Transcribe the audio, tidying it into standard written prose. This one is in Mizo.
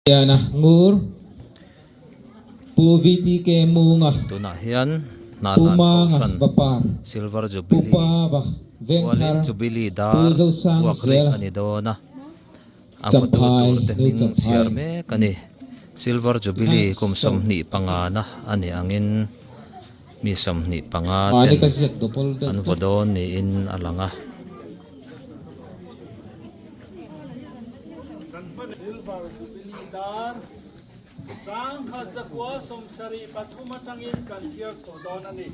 Liana Ngur, Pu VTK Munga, Tunah hian Pu Hnahlan Manga Kohhran Vapar, Silver Pu Jubilee Pava Pualin Vengthar, Jubilee Pu dar Zosang vuak rih Zela, a ni dawn a, a vawtu Champhai, tur te New hming chhiar Champhai. mek a ni. Silver Jubilee Tikhan kum sawm. 25 na a nih angin mi 25 Mahni ten ka ziak double deuh an vaw tawp. dawn niin a lang a. Silver Jubilee dar sangkhat zakua 73 atangin kan chhiar chho dawn a ni.